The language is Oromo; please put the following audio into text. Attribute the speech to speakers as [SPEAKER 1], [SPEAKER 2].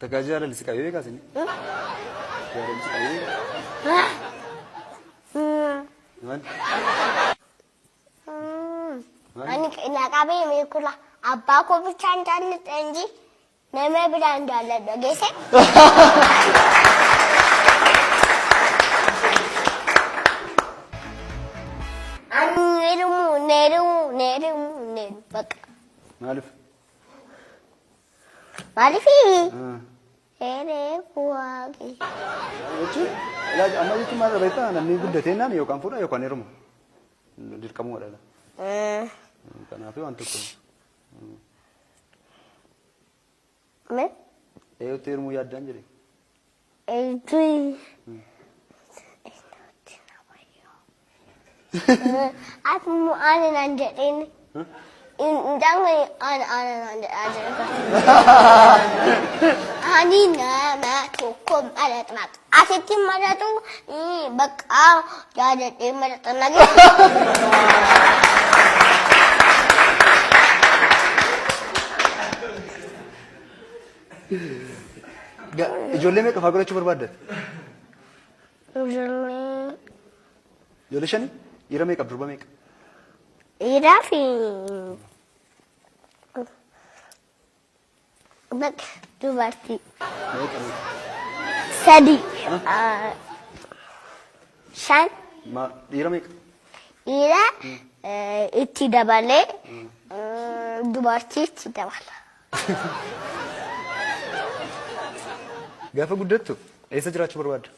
[SPEAKER 1] Takkaa jaalalli si qabee beekaa isin? Jaalalli si qabee beekaa? Maal? Maal?
[SPEAKER 2] Ani na qabee beekula. Abbaa koo bichaan jaalladha inji nama biraan jaalladha geesse. Ani heerumu neerumu neerumu neeru bakka.
[SPEAKER 1] Maaliif?
[SPEAKER 2] Maaliif heeree waaqi.
[SPEAKER 1] Jechuun ilaaji amma jechuun maal beektaa namni guddatee naan yookaan fuudha yookaan heeruma. Dirqamuma dhala. Kanaaf waan tokko.
[SPEAKER 2] Min
[SPEAKER 1] Eeyyutti heerumuu yaaddaan jedhe.
[SPEAKER 2] eeyyuu. Ati immoo ana naan jedheen. Mucaan kun ana ana naan jedhaa jira. Ani nama tokko maratma. Asitti maratu bakka jaaladhee marata nagee.
[SPEAKER 1] Ijoollee meeqa faa godhachuu barbaadda?
[SPEAKER 2] Ijoollee
[SPEAKER 1] Ijoollee shani? Dhiira meeqa durba meeqa?
[SPEAKER 2] Dhiiraa fi bakka dubartii
[SPEAKER 1] Meeqa meeqa?
[SPEAKER 2] sadi shan
[SPEAKER 1] Ma dhiira meeqa?
[SPEAKER 2] Dhiira itti dabalee dubartii itti dabala.
[SPEAKER 1] Gaafa guddattu eessa jiraachuu barbaadda?